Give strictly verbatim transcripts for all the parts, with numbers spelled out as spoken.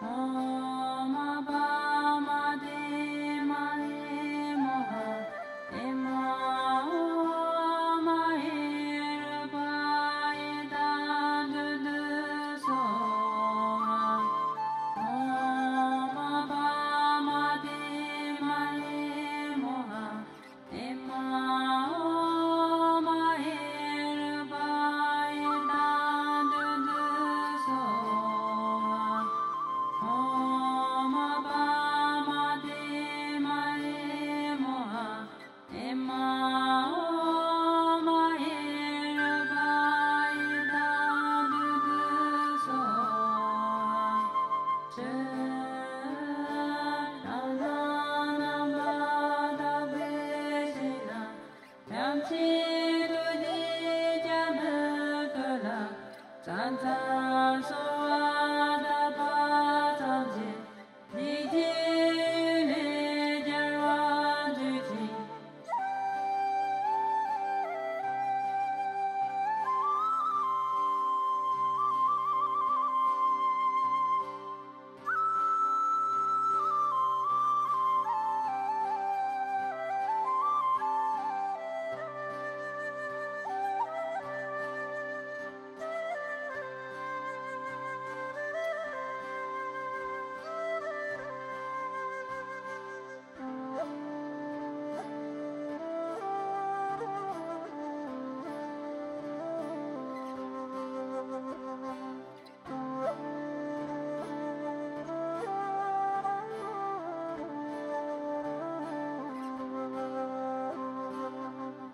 ཨོཾ་པདྨ་དེ་མ་ཧེ་མོ་ཧ། ཨེ་མ་ཨོཾ་མ་ཧེ་རུ་པ་ཡེ་ཏ་དུ་དུ་སྭཱ་ཧཱ། ཨོཾ་པདྨ་དེ་མ་ཧེ་མོ་ཧ། ཨེ་མ་ཨོཾ་མ་ཧེ་རུ་པ་ཡེ་ཏ་དུ་དུ་སྭཱ་ཧཱ། ཨོཾ་པདྨ་དེ་མ་ཧེ་མོ་ཧ། ཨེ་མ་ཨོཾ་མ་ཧེ་རུ་པ་ཡེ་ཏ་དུ་དུ་སྭཱ་ཧཱ། ཕྱི་ནང་ལྷ་རྣམ་པ་དག་པའི་ཞིང་ན། ཡང་ཅིག་ཏུ་གཅིག་ཀྱང་མི་བསྐུར་ལ། ཙན་དན་གསོལ་བ་བཏབ་པ་ཙམ་གྱིས། སྡིག་བགྱིས་ཡུལ་ལས་རྒྱལ་བར་གྱུར་ཅིང་།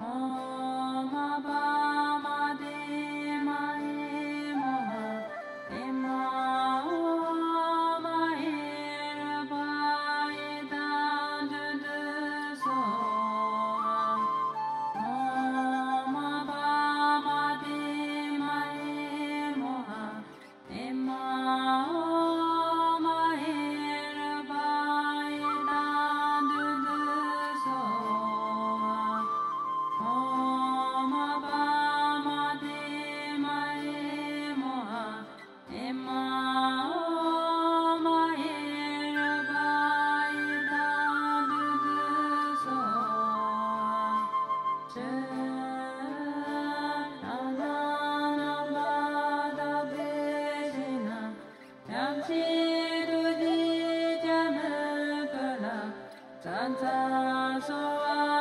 ཨོཾ་པདྨ་དེ་མ་ཧེ་མོ་ཧ། ཨེ་མ་ཨོཾ་མ་ཧེ་རུ་པ་ཡེ་ཏ་དུ་དུ་སྭཱ་ཧཱ། ཨོཾ་པདྨ་དེ་མ་ཧེ་མོ་ཧ། ཨེ་མ་ཨོཾ་མ་ཧེ་རུ་པ་ཡེ་ཏ་དུ་དུ་སྭཱ་ཧཱ། ཨོཾ་པདྨ་དེ་མ་ཧེ་མོ་ཧ། ཨེ་མ་ཨོཾ་མ་ཧེ་རུ་པ་ཡེ་ཏ་དུ་དུ་སྭཱ་ཧཱ། ཕྱི་ནང་ལྷ་རྣམ་པ་དག་པའི་ཞིང་ན། ཡང་ཅིག་ཏུ་གཅིག་ཀྱང་མི་བསྐུར་ལ། ཙན་དན་གསོལ་བ་